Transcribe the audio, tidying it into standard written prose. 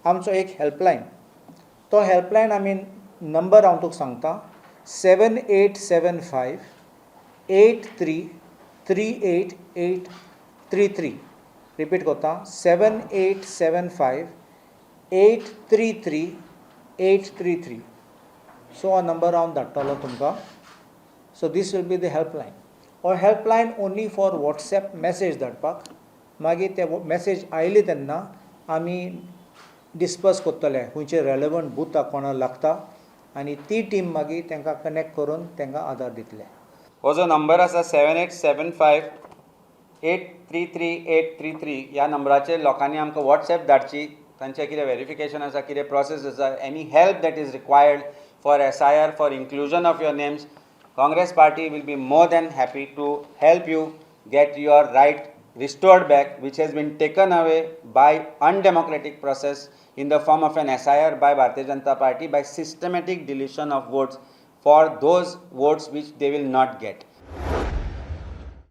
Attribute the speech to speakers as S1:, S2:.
S1: आमचो एक हेल्पलायन. तो हेल्पलायन आमी नंबर हांव तुका सांगता, 7875 833 8833. Repeat करता, 7875 833 833. So हो नंबर हांव धाडटलो तुमकां. So this will be the helpline. हो helpline only for WhatsApp message धाडपाक. मागीर ते मॅसेज आयली तेन्ना आमी डिस्पर्स करतले खंयचे रेलेवंट बुथाक कोणा लागता आनी ती टीम मागीर तांकां कनेक्ट करून तांकां आदार दितले.
S2: हो जो नंबर आसा, 7875 833 833, ह्या नंबराचेर लोकांनी आमकां वॉट्सॅप धाडची, तांचें कितें वेरिफिकेशन आसा, कितें प्रोसेस आसा, any help that is required for SIR, for inclusion of your names. Congress party will be more than happy to help you get your right restored back, which has been taken away by undemocratic process in the form of an SIR by Bharatiya Janata Party, by systematic deletion of votes for those votes which they will not get.